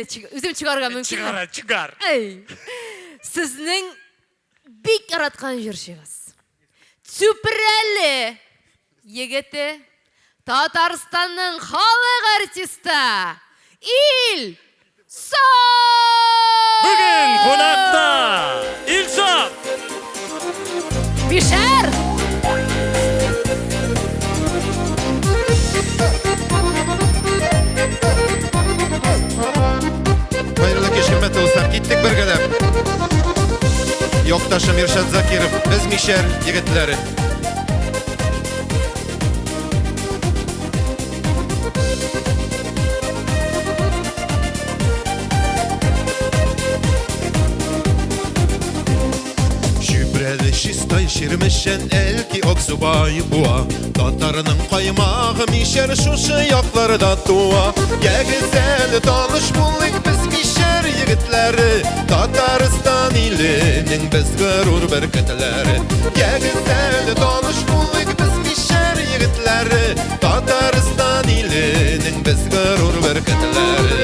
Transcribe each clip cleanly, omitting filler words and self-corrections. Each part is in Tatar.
Үзем чыгарга мөмкинме? Чыгар, чыгар. Әй. Сезнең бик яраткан җырчыгыз. Чүпрәле егете, Татарстанның халык артисты Ил Саф! Бүген кунакта Илсаф! Бишәр! Хәерле кич, хөрмәтле дуслар. Киттек бергәләп. Якташым Иршат Закиров, без мишәр егетләре. Чүпрәле, Чистай, Чирмешән, Әлки, Аксубай, Буа. Татарның каймагы мишәр шушы якларда туа. Ягез әле таныш булыйк без мишәр егетләре. Татарстан иленең без горур бөркетләре. Ягез әле таныш булыйк без мишәр егетләре. Татарстан иленең без горур бөркетләре.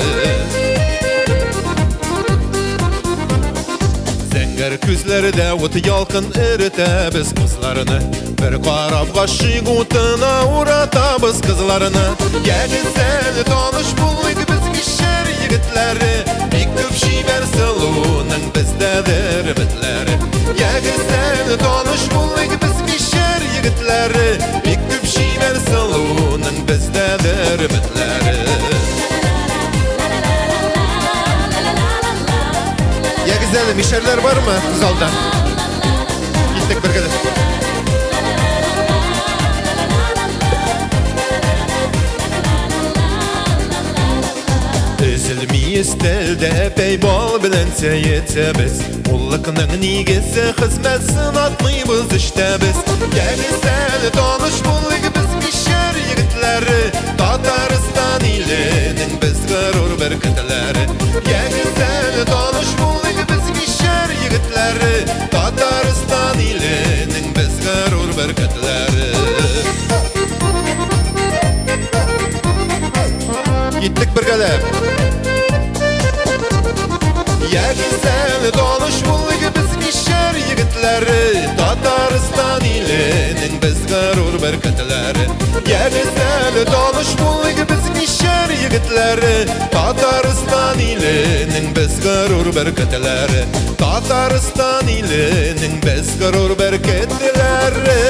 Зәңгәр күзләрдә ут ялкын эретәбез кызларны. Бер карап гашыйк утына уратабыз кызларны. Ягез әле таныш булыйк без мишәр егетләре. Бик күп чибәр сылуның бездәдер өметләре. Ягез әле таныш булыйк без мишәр егетләре. Бик күп чибәр сылуның бездәдер өметләре. Ягез әле, мишәрләр бармы залда? Киттек бергәләп. Өзелми өстәлдә әпәй бал белән чәй эчәбез. Муллыкның нигезе хезмәт сынатмыйбыз эштәбез. Ягез әле таныш булыйк без мишәр егетләре. Татарстан иленең без горур бөркетләре. Ягез әле таныш булыйк без мишәр егетләре. Татарстан иленең без горур бөркетләре. Киттек бергәләп. Ягез әле таныш булыйк без мишәр егетләре. Татарстан иленең без горур бөркетләре. Ягез әле таныш булыйк без мишәр егетләре. Татарстан иленең без горур бөркетләре. Татарстан иленең без горур бөркетләре.